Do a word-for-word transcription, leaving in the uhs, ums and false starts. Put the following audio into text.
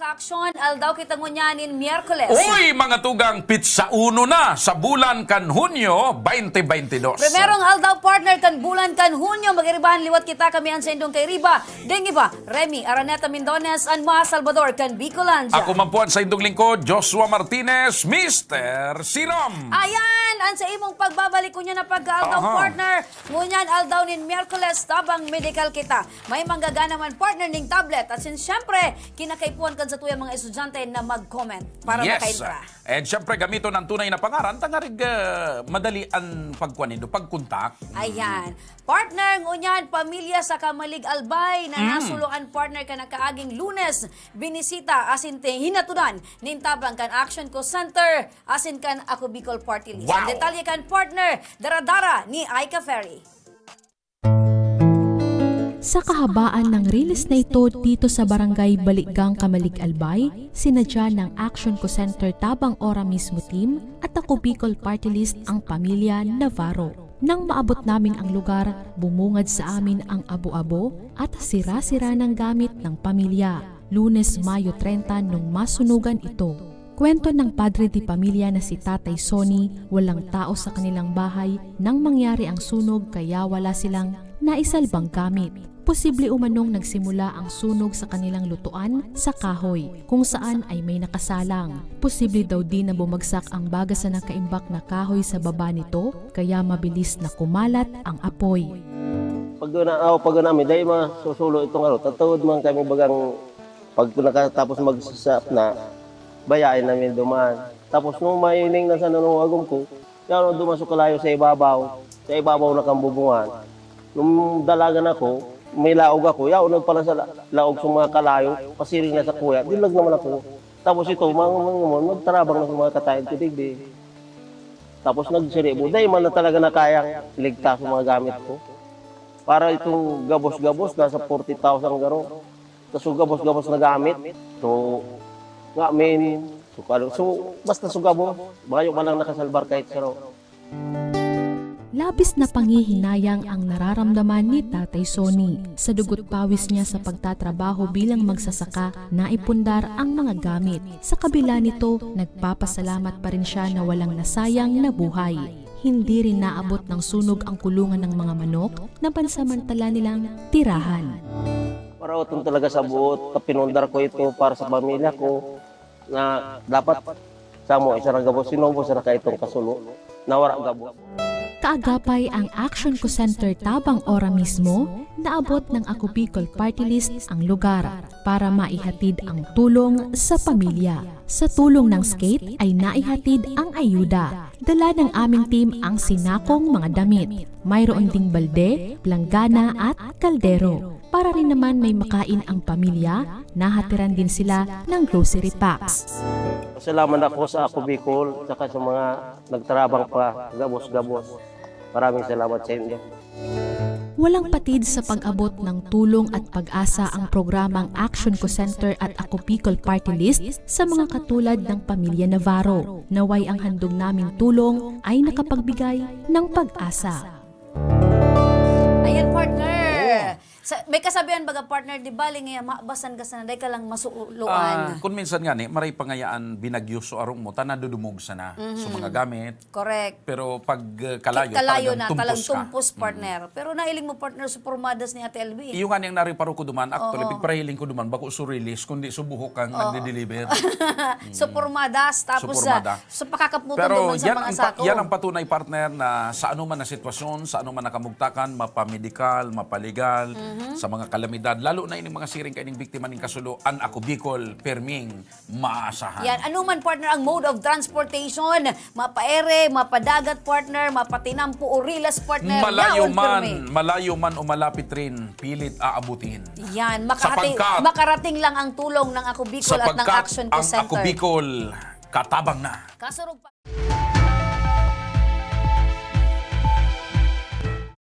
Action, aldaw kita ngunyan nin Miyerkules. Uy, mga tugang, pitsa uno na sa bulan kan Hunyo twenty twenty-two. Primerong aldaw, partner, kan bulan kan Hunyo, magiribahan liwat kita, kami an saindong kairiba, ding iba, Remy Araneta Mindones, an mga Salvador kan Bicolandia. Ako man po an saindong lingkod, Joshua Martinez, Mister Sirom. Ayan, an sa imong pagbabalik ngunyan na pagkaaldaw, Aha. partner. Ngunyan aldaw nin Miyerkules, tabang medikal kita. May manggagana man, partner, ning tablet. Asin siyempre, kinakaipuhan kan satuyang mga estudyante na mag-comment para Yes. makaentra. And syempre, gamiton ang tunay na pangaran, tangarig ah, madali ang pagkuan nindo, pag-contact. Ayan. Partner, ngunyan, pamilya sa Kamalig Albay na Mm. nasuloan, partner, kan nakaaging Lunes, binisita asin ti-, hinatudan nin tabang kan Action Co Center asin kan Ako Bicol Party List. Ang Wow! detalye kan partner, dara-dara ni Aika Ferry. Sa kahabaan ng riles na ito dito sa Barangay Baligang, Camalig, Albay, sinadya ng Action Co Center Tabang Ora Mismo Team at Ako Bicol Party List ang pamilya Navarro. Nang maabot namin ang lugar, bumungad sa amin ang abo-abo at sira-sira ng gamit ng pamilya. Lunes, Mayo treinta nung masunugan ito. Kwento ng padre de pamilya na si Tatay Sonny, walang tao sa kanilang bahay nang mangyari ang sunog kaya wala silang naisalbang gamit. Posible umanong nagsimula ang sunog sa kanilang lutuan sa kahoy, kung saan ay may nakasalang. Posible daw din na bumagsak ang baga sa nakaimbak na kahoy sa baba nito, kaya mabilis na kumalat ang apoy. Pag na, oh, pag namin, dahil mga susulo itong ano, tatuod man kami bagang pag nakatapos magsasap na, bayain namin duman. Tapos nung maining na sa nanungagom ko, yaon duman sa kalayo sa ibabaw, sa ibabaw na kambubungan. Nung dalagan ako, may laog ako, yaon pala sa la- laog sa mga kalayo, pasiring na sa kuya, dilag naman ako. Tapos ito, mga mga mga magtarabang na sa mga katayan ko digdi. Tapos nagsiribo, dahil man na talaga na kayang iligtas ang mga gamit ko. Para itong gabos-gabos, nasa forty thousand garo. Sa sugabos-gabos na gamit. So, nga min, so, kalo- so, basta sugabos, bayo man lang nakasalbar kahit saro. Labis na pangihinayang ang nararamdaman ni Tatay Sonny. Sa dugot pawis niya sa pagtatrabaho bilang magsasaka, naipundar ang mga gamit. Sa kabila nito, nagpapasalamat pa rin siya na walang nasayang na buhay. Hindi rin naabot ng sunog ang kulungan ng mga manok na pansamantala nilang tirahan. Para utong talaga sa buot, kapinundar ko ito para sa pamilya ko na dapat sa mo isa ra gabos sinubos ra ka itong kasulo na wala gabos. Kaagapay ang Action Co Center Tabang Ora mismo, naabot ng Ako Bicol Party List ang lugar para maihatid ang tulong sa pamilya. Sa tulong ng skate ay naihatid ang ayuda. Dala ng aming team ang sinakong mga damit. Mayroon ding balde, planggana at kaldero. Para rin naman may makain ang pamilya, nahatiran din sila ng grocery packs. Salamat ako sa Ako Bicol, saka sa mga nagtarabang pa, gabos-gabos. Maraming salamat sa inyo. Walang patid sa pag-abot ng tulong at pag-asa ang programang Action Co Center at Ako Bicol Party List sa mga katulad ng pamilya Navarro. Naway ang handog naming tulong ay nakapagbigay ng pag-asa. Ayan, partner. Sa, may kasabihan baga, partner, di bali nga mabasan ka sana, dai ka lang masuloan. Ah, kung minsan nga ni, maray pa ngayaan binagyo so arong mo, ta nadudumog sana. So mga gamit. Correct. Pero pag uh, kalayo, Kalayo talagang na, tumpos talagang ka. tumpos, partner. Pero nahiling mo, partner, sa pormadas ni Ate L B. Iyo nga niyang nariparo ko duman, actually, Oo. pigpahiling ko duman, bako so release, kundi so buhok kang nagde-deliver. So, pormadas, tapos sa, Supormada. sa pakakaputan Pero duman sa yan mga ang, pa- sako. yan ang patunay, partner, na sa anuman na sitwasyon, sa anuman na kamugtakan, mapamedikal, mapalegal, sa mga kalamidad, lalo na ining mga siring kaining biktima ning kasulo, an Ako Bicol, perming maasahan. Yan. Ano man, partner, ang mode of transportation, mapaere, mapadagat, partner, mapatinampo o rilas, partner, Malayo yaon man, pirmi. malayo man o malapit rin, pilit aabutin. Yan. Makahati, Sapagkat- makarating lang ang tulong ng Ako Bicol at ng Sapagkat Action Co ang Center. Ako Bicol, katabang na. Kasurog pa-